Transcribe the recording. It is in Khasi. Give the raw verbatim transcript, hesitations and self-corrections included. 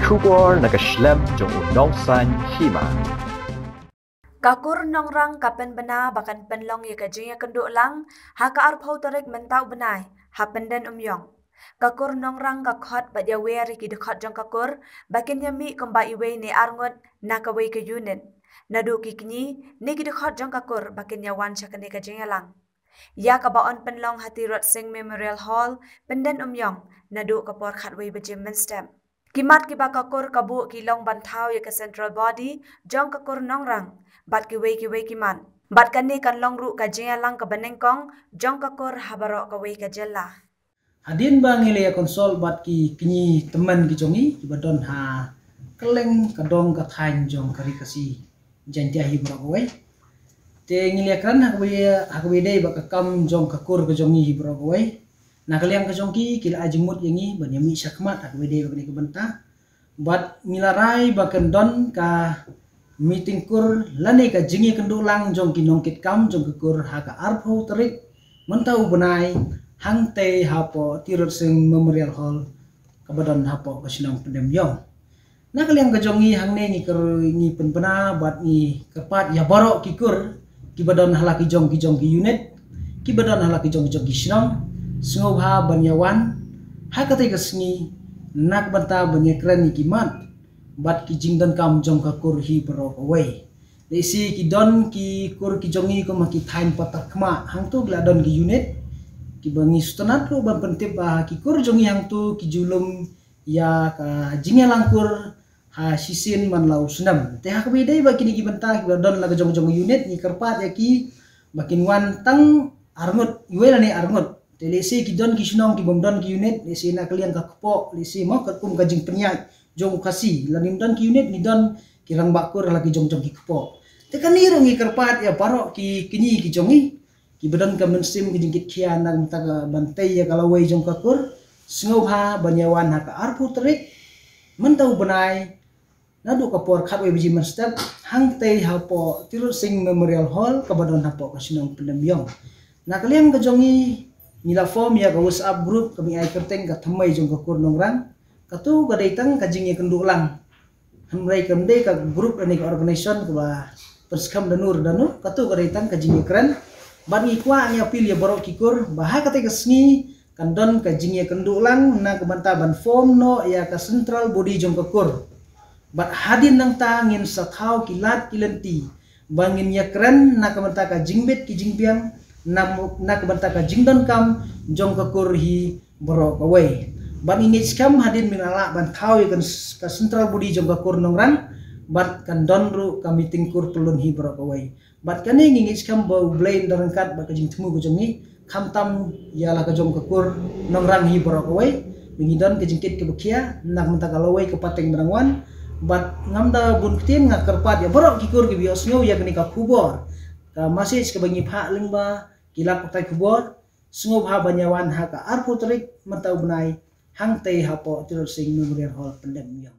Khubor na ka shlem jong u nongsan hima. Ka kur Nongrang ka pynbna ba kan pynlong ïa ka jingïakynduh lang ha ka arphew tarik mynta u bnai ha Pyndem Umïong. Ka kur Nongrang ka khot bad ïawer ïa ki dkhot jong ka kur ba kin ïamih kumba iwei ne arngut na kawei ka unit. Naduh ki kñi ne ki dkhot jong ka kur ba kin ïawan sha kane ka jingïalang. Ïa kaba yn pynlong ha Tirot Sing Memorial Hall, Pyndem Umïong, naduh ka por khatwei baje mynstep. Ki mat kiba ka kur ka buh ki long ban thaw ïa ka central body jong ka kur Nongrang bad kiwei kiwei ki mat. Bad kane kan long ruh ka jingïalang kaba nyngkong jong ka kur ha baroh kawei ka jylla. Hadien ba ngi la ïa consult bad ki kñi tymmen ki jong ngi kiba don ha kylleng ka dong ka thaiñ jong ka Ri Khasi Jaiñtia hi baroh kawei. Te ngi la ïa kren ha kaba ïa, ha kaba ïadei bad ka kam jong ka kur ka jong ngi hi baroh kawei. Na ka liang ka jong ki, ki la ai jingmut ïa ngi ban ïamih shakhmat ha kaba ïadei bad kane ka bynta. Bad ngi la rai ba kan don ka meeting kur lane ka jingïakynduh lang jong ki nongkitkam jong ka kur ha ka arphew tarik mynta u bnai hangtei hapoh Tirot Sing Memorial Hall kaba don hapoh ka shnong Pyndem Umïong. Na ka liang ka jong ngi hangne ngi kyr-, ngi pynbna bad ngi kyrpad ïa baroh ki kur kiba don ha la ki jong ki jong ki unit, kiba don ha la ki jong ki jong ki shnong, sngewbha ban ïawan ha katei ka sngi na ka bynta ban ïakren ïa ki mat bad ki jingdonkam jong ka kur hi baroh kawei. Lehse ki don ki kur ki jong ngi kum ha ki thaiñ Patharkhmah, hangto ki la don ki unit kiba ngi sngewtynnat ruh ban pyntip ba ki kur jong ngi hangto ki ju lum ïa ka jingïalang kur ha shisien man la u snem. Te ha kaba ïadei bad kine ki bynta kiba don la ka jong jong unit, ngi kyrpad ïa ki ba kin wan tang arngut, iwei lane arngut. Te lehse ki don ki shnong ki bym don ki unit, lehse na ka liang ka kpoh, lehse mo katkum ka jingpynïaid jong u Khasi, lada ngim don ki unit ngi don ki rangbah kur ha la ki jong jong ki kpoh. Te kane ruh ngi kyrpad ïa baroh ki kñi ki jong ngi kiba don ka mynsiem ka jingkitkhia na ka bynta ka ban tei ïa ka lawei jong ka kur, sngewbha ban ïawan ha ka arphew tarik mynta u bnai naduh ka por khatwei baje mynstep hangtei hapoh Tirot Sing Memorial Hall kaba don hapoh ka shnong Pyndem Umïong. Na ka liang ka jong ngi, ngi la form ïa ka WhatsApp group kaba ngi ai kyrteng ka Thymmei jong ka kur Nongrang. Kato ka dei tang ka jingïakynduh lang. Hynrei kam dei ka group lane ka organization kaba pynskhem danu re danu, kato ka dei tang ka jingïakren. Bad ngi kwah ngi appeal ïa baroh ki kur ba ha katei ka sngi kan don ka jingïakynduh lang na ka bynta ban form noh ïa ka central body jong ka kur. Bad hadien nangta ngin sa thaw ki lad ki lynti ba ngin ïakren na ka bynta ka jingbit ki jingbiang, na, na ka bynta ka jingdonkam jong ka kur hi baroh kawei. Bad ngi ngeit skhem hadien ba ngin lah ban thaw ïa ka, ka central body jong ka kur Nongrang, bad kan don ruh ka meeting kur pyllun hi baroh kawei. Bad kane ngi ngeit skhem ba U Blei un da ryngkat bad ka jingthmu ka jong ngi, khamtam ïa la ka jong ka kur Nongrang hi baroh kawei. Ba ngi don ka jingkit kaba khia na ka bynta ka lawei ka pateng ba dang wan. Bad ngam da bun ktien, nga kyrpad ïa baroh ki kur kiba ïohsngew ïa kane ka khubor, ka message kaba ngi phah lyngba ki lad pathai khubor, sngewbha ban ïawan ha ka arphew tarik mynta u bnai hangtei hapoh Tirot Sing Memorial Hall Pyndem Umïong.